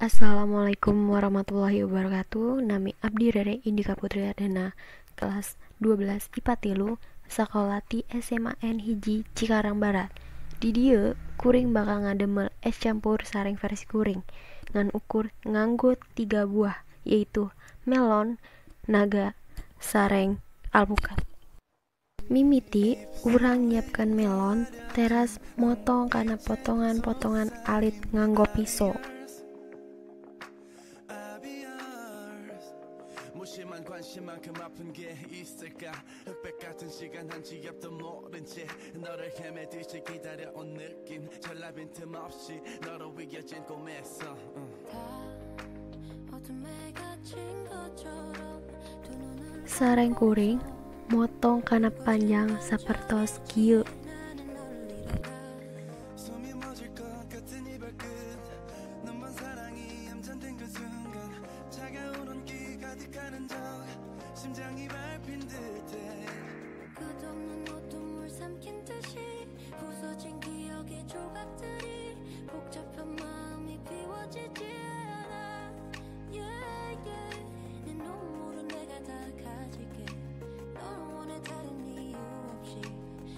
Assalamualaikum warahmatullahi wabarakatuh. Nami abdi Rere Indika Putri Ardana, kelas 12 IPA 3, sakola ti SMAN 1 Cikarang Barat. Di dieu kuring bakal ngademel es campur sareng versi kuring ngan ukur nganggo 3 buah, yaitu melon, naga, sareng alpukat. Mimiti urang nyiapkeun melon, teras motong kana potongan-potongan alit nganggo piso. 무심한 관심만큼 아픈 게 있을까 흑백 같은 시간 한 치 앞도 모른 채 너를 헤매듯이 기다려온 느낌 전라 빈틈없이 너로 이겨진 꿈에서 Sareng kuring motong kana panjang sapertos kieu. 심장이 밟힌 듯해 끝없는 어둠을 삼킨 듯이 부서진 기억의 조각들이 복잡한 마음이 비워지지 않아 yeah, yeah. 내 눈물은 내가 다 가질게 널 원해 다른 이유 없이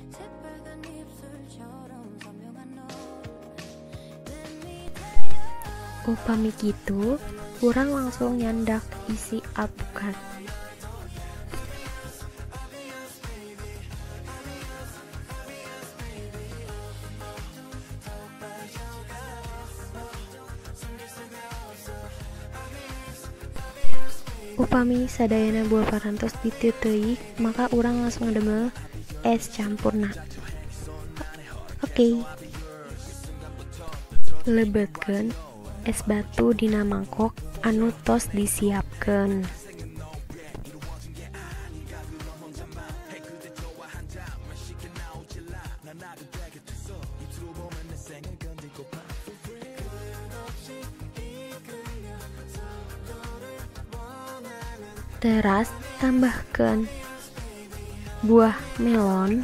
새빨간 입술처럼 선명한 너 Let me tell you. Upami kitu, urang langsung nyandak isi alpukat. Upami sadayana buah parantos diteuteuik, maka urang langsung ngademel es campurna. Oke. Lebetkeun es batu dina mangkok anu tos disiapkeun. Teras tambahkan buah melon,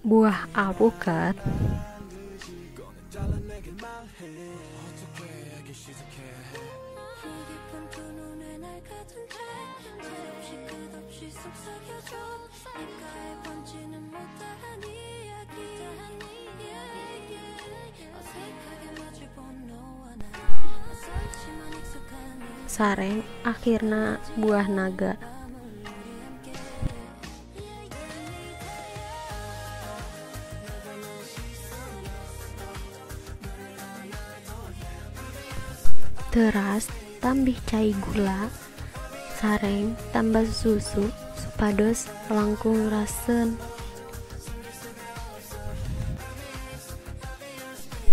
buah alpukat, sareng akhirna buah naga. Teras tambih cai gula, sareng tambah susu supados langkung rasen.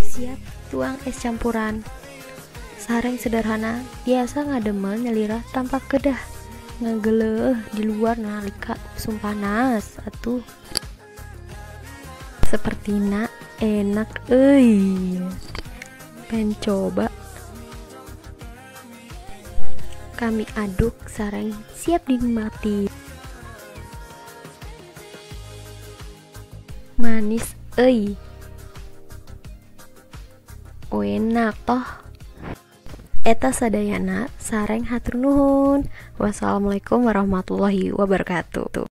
Siap tuang es campuran. Sareng sederhana biasa ngademel nyalira tanpa kedah ngageleuh di luar nalika usum panas atuh. Sepertina enak euy. Pengen coba. Kami aduk sareng siap dinikmati. Manis euy. Enak toh. Eta sadayana sareng hatur nuhun. Wassalamualaikum warahmatullahi wabarakatuh.